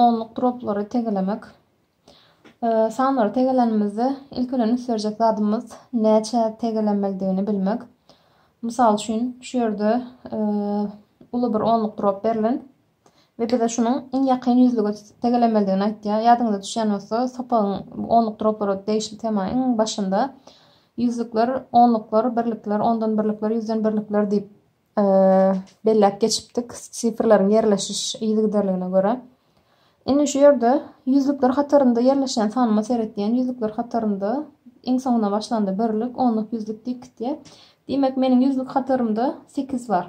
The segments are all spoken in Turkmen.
Onluk droblary tegelemek. Sanlary tegelänimizde ilki bilen üns berjek zadymyz näçä tegelenmelidigini bilmek. Mysal üçin, şu ýerde uly bir onluk drob berlen we bize şunuň iň ýakyn ýüzlüge tegelenmelidigini aýtýar. Ýadyňyza düşýän bolsa, sapagyň onluk droblara degişli temanyň iň başynda ýüzlükler, onluklar, birlikler, ondan birlikler, ýüzden birlikler diýip belläp geçipdik sifrleriň ýerleşiş yzygiderligine görä. Indi şu ýerde ýüzlükler hatarynda ýerleşen sanyma seretýän. Ýüzlükler hatarynda iň soňuna başlanda birlik, onluk, ýüzlük diýip gitýär. Diýmek, meniň ýüzlük hatarymda 8 bar.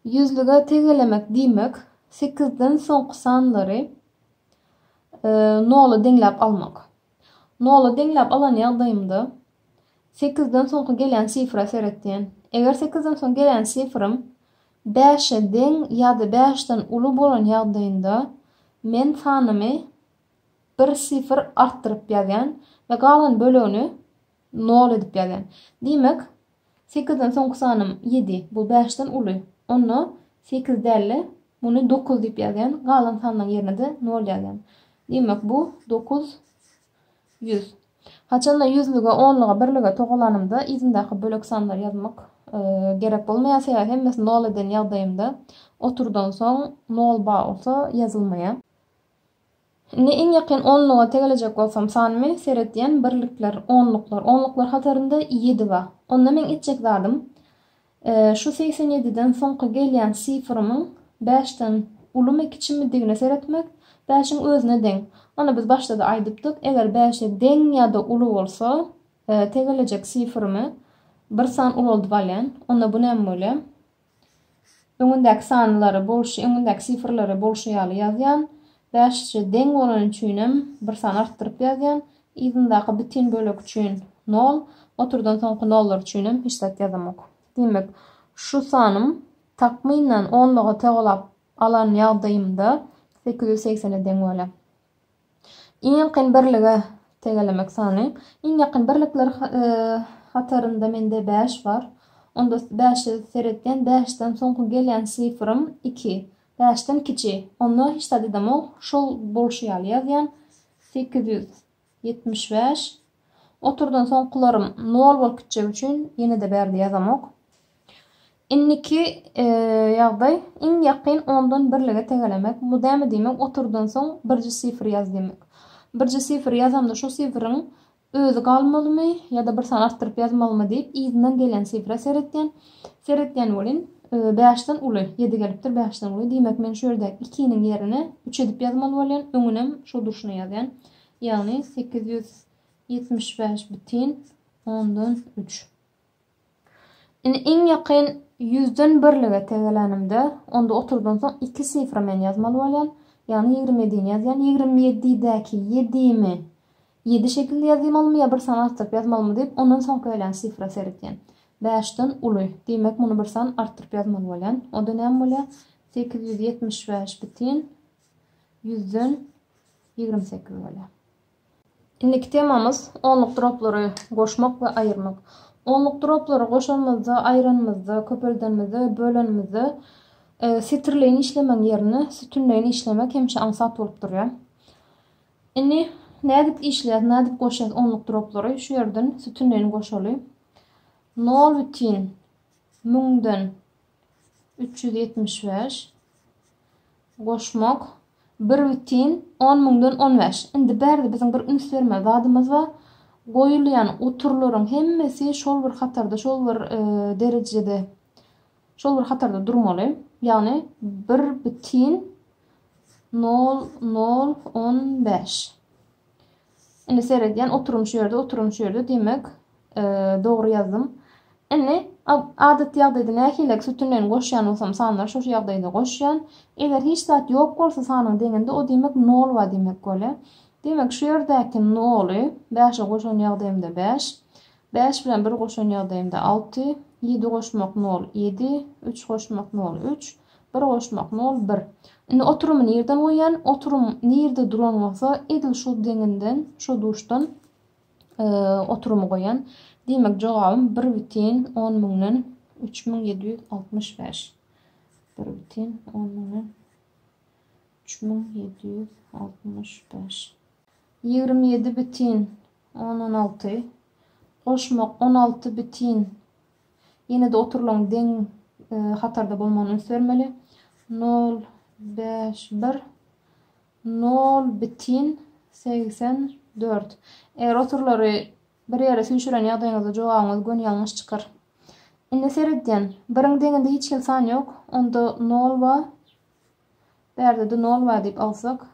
Ýüzlüge tegelemek diýmek, sekizden soňky sanlary nola deňläp almak. Nola deňläp alan ýagdaýymda sekizden soňky gelýän sifra seretýän. Eger sekizden soň gelýän sifrim bäşe deň ýa-da bäşden uly bolan ýagdaýynda men sanymy bir sifr artdyryp ýazýan we galan bölegini nol edip ýazýan. Diýmek, sekizden soňky sanym ýedi, bu bäşden uly. Onda sekiz däl-de, muny dokuz diýip ýazýan, galan sanlaryň ýerine-de nol ýazýan. Diýmek, bu 900. Haçanda ýüzlüge, onluga, birlige togalanymda yzyndaky bölek sanlary ýazmak gerek bolmaýar, sebäbi hemmesini nol eden ýagdaýymda oturdan soň nol bar bolsa ýazylmaýar. Indi iň ýakyn onluga tegelejek bolsam sanymy seretýän birlikler, onluklar. Onluklar hatarynda ýedi bar. Onda meň etjek zadym, şu 87-den soňky gelýän sifrimiň bäşden ulumy, kiçimidigine seretmek, bäşiň özüne deň. Ony biz başda-da aýdypdyk, eger bäşe deň ýa-da uly bolsa, tegelejek sifrimi bir san ulaldyp alýan. Onda bu näme bolýar? Öňündäki sanlary bolşy, öňündäki sifrleri bolşy ýaly ýazýan. Bäşe deň bolany üçinem bir san artdyryp ýazýan. Yzyndaky bitin bölek üçin nol, oturdan soňky nollar üçinem hiç zat ýazamok. Diýmek, şu sanym takmynan onluga togalap alan ýagdaýymda 880-e deň bolýar. Iň ýakyn birlige tegelemek sany. Iň ýakyn birlikler hatarynda mende 5 bar. Onda 5-e seretýän, 5-den soňky gelýän sifrim 2. 5-den kiçi. Onda hiç zat edemok. Şol bolşy ýaly ýazýan. 875. Oturdan soňkularym nol bolup gitjegi üçin ýene-de bärde ýazamok. Indiki ýagdaý, iň ýakyn ondan birlige tegelemek. Bu näme diýmek? Oturdan soň birji sifr ýaz diýmek. Birji sifr ýazamda şo sifriň özi galmalymy ýa-da bir san artdyryp ýazmalymy diýip yzyndan gelýän sifre seretýän. Seretýän welin bäşden uly, ýedi gelipdir, bäşden uly. Diýmek men şu ýerdäki ikiniň ýerine üç edip ýazmaly bolýan, öňünem şo durşuna ýazýan. Ýagny 875 bütin ondan üç. Indi iň ýakyn ýüzden birlige tegelänimde, onda oturdan soň iki sifra men ýazmaly bolýan. Ýagny 27-ni ýazýan. 27-däki ýedimi ýedi şekilde ýazmalymy ýa bir san artdyryp ýazmalymy diýip, ondan soňky gelýän sifra seretýän. Bäşden uly. Diýmek, muny bir san artdyryp ýazmaly bolýan. Onda näme bolýar? 875 bütin ýüzden 28 bolýar. Indiki temamyz onluk droblary goşmak we aýyrmak. Onluk droblary goşanymyzda, aýyranymyzda, köpeldenimizde we bölenimizde e, setirleýin işlemegiň ýerine sütünleýin işlemek hemişe aňsat bolup durýar. Indi nädip işleýäs, nädip goşýas onluk droblary? Şu ýerden sütünleýin goşaly. 0 bütin müňden 375 goşmak bir bütin on müňden on bäş. Indi bärde biziň bir üns bermeli zadymyz bar. Goýulýan oturlaryň hemmesi şol bir hatarda, şol bir e, derejede, şol bir hatarda durmaly. Ýagny bir bütin nol nol on bäş. Indi seredýän oturym şu ýerde, oturym şu ýerde diýmek, e, dogry ýazdym. Indi adaty ýagdaýda nähili sütünlerini goşýan bolsam sanlary şo ýagdaýda goşýan. Eger hiç zat ýok bolsa sanyň deňinde o diýmek nol bar diýmek bolýar. Diýmek şu ýerdäki noly 5-e goşan ýagdaýymda 5, 5 bilen 1 goşan ýagdaýymda 6, 7 goşmak 0 7, 3 goşmak 0 3, Bir goşmak nol bir. Indi oturymy nirden goýýan? Oturym nirde duran bolsa, edil şu deňinden, şu duşdan oturymy goýýan. Diýmek, jogabym bir bütin on müňden 3765. Bir bütin on müňden. 3765. 27 bitin ondan alty goşmak 16 bitin ýene-de oturylan deň hatarda bolmagyny üns bermeli. 0 5 1 0 bitin 84. Eger oturlary bir ýere süýşüren ýagdaýyňyzda jogabyňyz göni ýalňyş çykar. Indi seredýän. Biriň deňinde hiç hili san ýok. Onda nol bar. Bärde-de nol bar diýip alsak.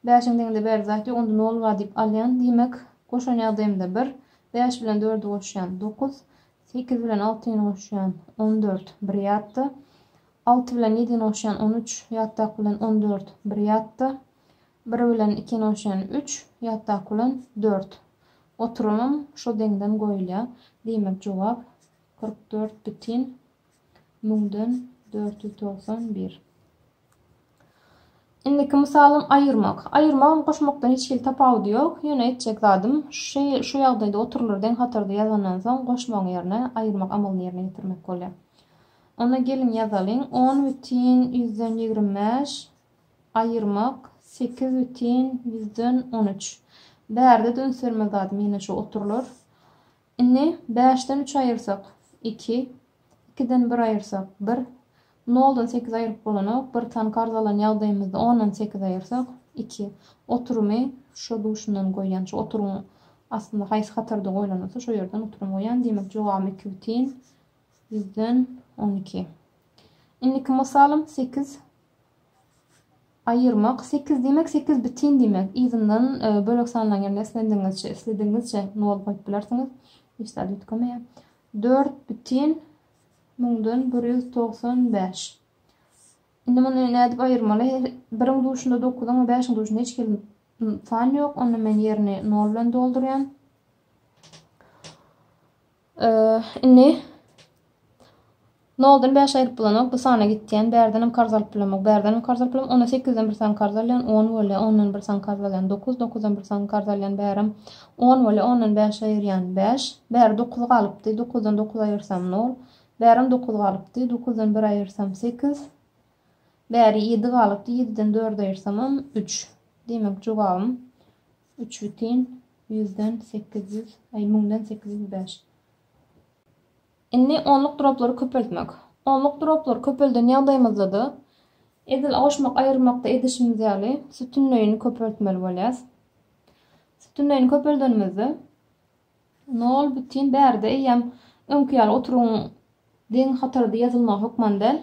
Bäşiň deňinde bärde zat ýok. Onda nol bar diýip alýan. Diýmek, goşan ýagdaýymda bir. Bäş bilen dördi goşýan, dokuz. Sekiz bilen altyny goşýan, 14. Bir ýatda. Alty bilen ýedini goşýan, 13. Ýatdak bilen 14. Bir ýatda. Bir bilen ikini goşýan, üç. Ýatdak bilen dört. Oturymym şo deňden goýulýar. Diýmek, jogap 44 bitin müňden 491. Indiki mysalym aýyrmak. Aýyrmagam goşmakdan hiç hili tapawudy ýok. Ýöne etjek zadym şu şu ýagdaýda oturlar deň hatarda ýazandan soň goşmagyň ýerine aýyrmak amalyny ýerine ýetirmek bolýar. Onda geliň ýazalyň. On bütin ýüzden 25 aýyrmak sekiz bütin ýüzden 13. Bärde-de üns bermeli zadym ýene şu oturlar. Indi bäşden üç aýyrsak, iki, ikiden bir aýyrsak, bir, noldan sekiz aýryp bolanok, bir sany karz alan ýagdaýymyzda ondan sekiz aýyrsak, iki. Oturymy şo duşundan goýýan, şu oturyň aslynda haýsy hatarda goýlan bolsa, şo ýerden oturym goýýan. Diýmek, jogabym iki bütin ýüzden 12. Indiki mysalym sekiz Aýyrmak, sekiz diýmek, sekiz bitin diýmek. Yzyndan bölek sanlaryň ýerine islendigiňizçe, isledigiňizçe nol goýup bilersiňiz. Hiç zat üýtgemeýär. Dört bitin müňden 195. Indi muny nädip aýyrmaly? Biriň duşunda dokuzyň we bäşiň duşunda hiç hili san ýok. Onda men ýerini nol bilen doldurýan. Indi noldan bäş aýryp bolanok, bu sana gitýän, bärdenem karz alyp bilemok, bärdenem karz alyp bilemok, onda sekizden bir san karz alýan, on bolýar, ondan bir san karz alýan, dokuz, dokuzdan bir san karz alýan, bärem on bolýar, ondan bäş aýyrýan, bäş, bäri dokuz galypdy, dokuzdan dokuz aýyrsam nol, bärem dokuz galypdy, dokuzdan bir aýyrsam sekiz, bäri ýedi galypdy, ýediden dört aýyrsamam üç. Diýmek, jogabym üç bütin ýüzden 800, aý, müňden 805. Indi onluk droblary köpeltmek. Onluk droblary köpelden ýagdaýymyzda-da edil goşmak aýyrmakda edişimiz ýaly sütünleýini köpeltmeli bolýar. Sütünleýini köpeldenimizde nol bütin bärde eýýäm öňki ýaly oturyň deň hatarda ýazylmagy hökman däl.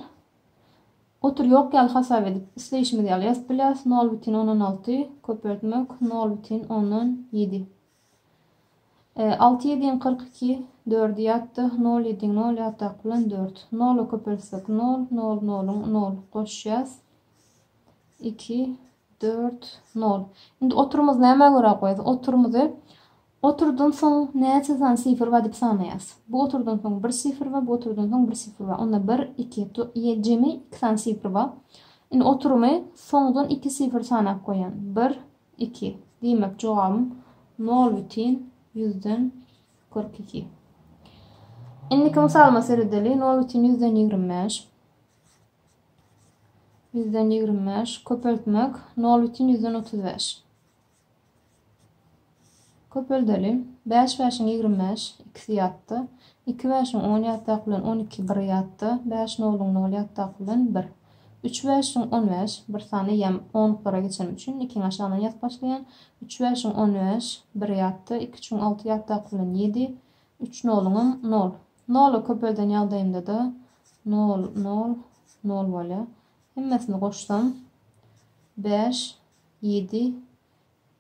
Otur ýok ýaly hasap edip isleýşimiz ýaly ýazyp bilýäris. Nol bütin ondan alty köpeltmek nol bütin ondan ýedi. Alty ýediň 42, dördi ýatdy, nol ýediň nol ýatdak bilen dört. Nola köpeltsek nol, nol noluň nol goşýas. Iki, dört, nol. Indi oturymyzy nämä görä goýarys? Oturymyzy oturdan soň näçe sany sifr bar diýip sanaýas. Bu oturdan soň bir sifr bar, bu oturdan soň bir sifr bar. Onda bir, iki, jemi iki sany sifr bar. Indi oturymy soňdan iki sifr sanap goýýan. Bir, iki. Diýmek, jogabym nol bütin ýüzden 42. Indiki mysalyma seredeli. Nol bütin ýüzden 25. Ýüzden 25 köpeltmek nol bütin ýüzden 35. Köpeldeli. Bäş bäşiň 25, ikisi ýatdy. Iki bäşiň on ýatdak bilen 12 bir ýatdy. Bäş noluň nol ýatdak bilen bir. Üç bäşiň 15, bir sany eýýäm onluklara geçenim üçin ikiň aşagyndan ýazyp başlaýan. Üç bäşiň 15, bir ýatdy. Iki üçüň alty ýatdak bilen ýedi. Üç noluňam nol. Nola köpelden ýagdaýymda-da nol, nol, nol bolýar. Hemmesini goşsam bäş, ýedi,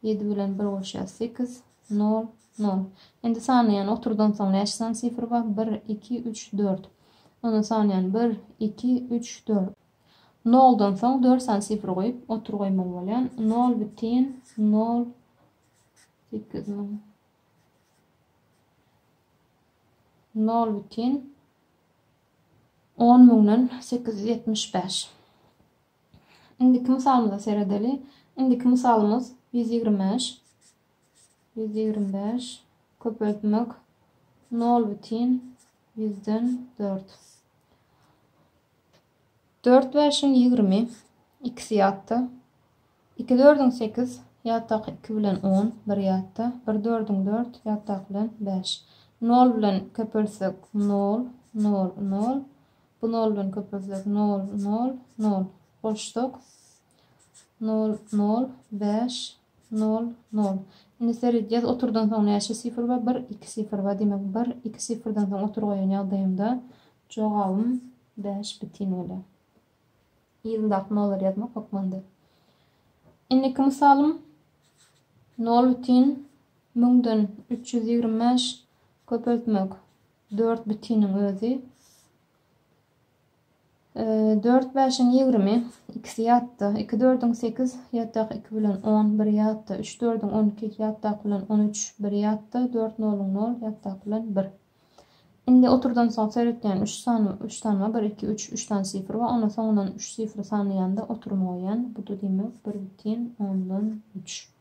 ýedi bilen bir goşýas sekiz, nol, nol. Indi sanaýan oturdan soň näçe sany sifr bar? Bir, iki, üç, dört. Onda sanaýan bir, iki, üç, dört. Noldan soň dört sany sifr goýup otur goýmaly bolýan. Nol bütin nol sekiz müň. Nol bütin on müňden 875. Indiki mysalymyza seredeli. Indiki mysalymyz 125. 125 köpeltmek nol bütin ýüzden dört. Dört bäşiň ýigrimi, ikisi ýatdy. 2 dördüň 8, ýatdaky 2 bilen 10, bir ýatda. 1 dördüň 4, ýatdaky bilen 5. 0 bilen köpeltsek 0, 0, 0. Bu 0 bilen köpeltsek 0, 0, 0. Goşsak 0, 0, 5, 0, 0. Indi seredýäs, oturdan soň näçe sifr bar? 1, 2 sifr bar. Diýmek, 1, 2 sifrden soň otur goýan ýagdaýymda jogabym 5 bitin bolýar. Yzyndaky nollary ýazmak hökmandyr. Indiki mysalym 0 bitin müňden 325 köpeltmek 4 bitiniň özi. 4 bäşiň 20, ikisi ýatda, 2 dördüň 8, ýatdaky 2 bilen 10, bir ýatda, 3 dördüň 12, ýatdaky bilen 13, bir ýatda, 4 noluň 0, ýatdaky bilen 1. Indi oturdan soň seretýän 3 sany, 3 sany bar, 1, 2, 3, 3 sany sifr bar. Onda soňundan 3 sifri sanaýanda oturum goýýan. Bu-da diýmek 1 bitin ondan 3.